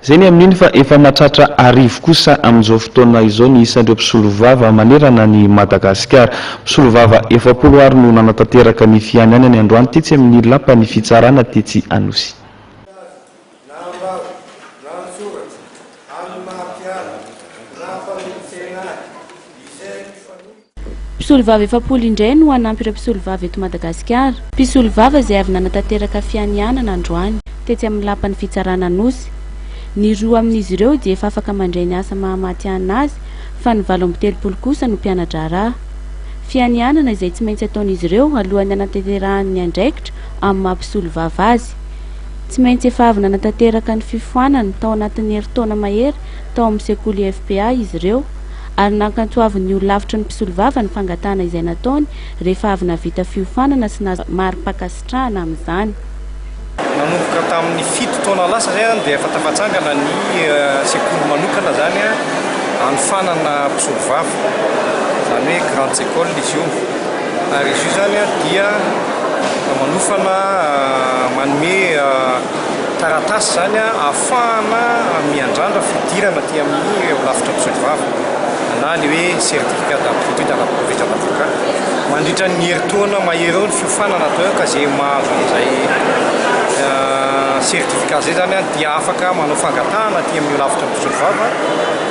Izay ny amin'iny fa efa mahatratra 1000 kosa amin'izao fotoana izao ny isan'ireo mpisolovava manerana an'i Madagasikara. Mpisolovava 40 ary no nanatanteraka ny fianianany androany tetsy amin'ny lapan'ny fitsarana tetsy Anosy. Na ambava, na an-tsoratra, amin'ny maha mpiala, na mpanolotsaina ahy, izay mifanohitra. Mpisolovava 40 indray no hanampy ireo mpisolovava eto Madagasikara. Mpisolovava izay avy nanatanteraka fianianana androany, tetsy amin'ny lapan'ny fitsarana Anosy. Ny roa amin'izy ireo dia efa afaka mandray ny asa maha matihanina azy fa ny 38 kosa no mpiana-draharaha. Fianianana izay tsy maintsy ataon'izy ireo alohan'ny hanatanterahany ny andraikitra amin'ny maha mpisolovava azy. Tsy maintsy efa avy nanatanteraka ny fifoanana tao anatin'ny herintaona mahery tao amin'ny sekoly IFPA izy ireo ary nankatoavin'ny holafitry ny mpisolovava ny fangatahana izay nataony rehefa avy nahavita fiofanana sy nahazo mari-pankasitrahana amin'izany. Nanomboka tamin'ny fito taona lasa izay dia efa tafatsangana ny sekoly manokana izany hanofanana mpisolovava, izany hoe grandes écoles izy io. Ary izy io izany dia manofana, manome taratasy izany ahafahana miandrandra fidirana aty amin'ny holafitra mpisolovava na ny hoe certificat d'aptitude à la profession d'avocat. Mandritra ny herintaona mahery eo ny fiofanana atao eo ka izay mahazo an'izay certificat izay izany dia afaka manao fangatahana aty amin'ny holafitra mpisolovava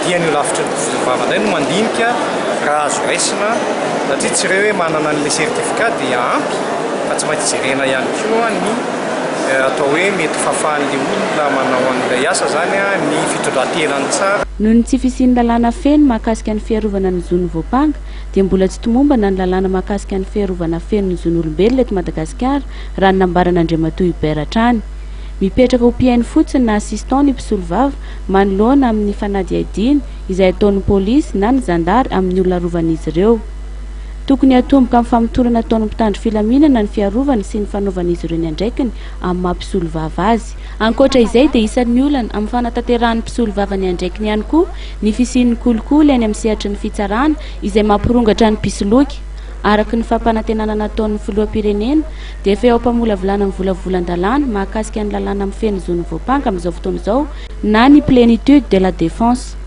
dia ny holafitra mpisolovava indray no mandinika raha azo raisina satria tsy ireo hoe manana an'ilay certificat dia ampy fa tsy maintsy jerena ihany koa ny atao hoe mety fahafahan'ilay olona manao an'ilay asa izany, ny fitondran-tenany tsara. Noho ny tsy fisian'ny lalàna feno mahakasika ny fiarovana ny zon'ny voampanga dia mbola tsy tomombana ny lalàna mahakasika ny fiarovana feno ny zon'olombelona eto Madagasikara raha ny nambaran'Andriamatoa Hubert hatrany. Mipetraka ho mpihaino fotsiny na assistant ny mpisolovava manoloana amin'ny fanadihadiana izay ataon'ny polisy na ny zandary amin'ny olona arovan'izy ireo. Tokony hatomboka amin'ny famotorana ataon'ny mpitandro filaminana ny fiarovany sy ny fanaovan'izy ireo ny andraikiny amin'ny maha mpisolovava azy. Ankoatra izay dia isan'ny olana amin'ny fanatanterahan'ny mpisolovava ny andraikiny ihany koa ny fisian'ny kolikoly any amin'ny sehatry ny fitsarana izay mampirongatra ny mpisoloky. Araka ny fampanantenana nataon'ny filoham-pirenena dia efa eo am-pamolavolana ny volavolan-dalàna mahakasika ny lalàna mifehy ny zon'ny voampanga amin'izao fotoana izao na ny plénitude de la défense.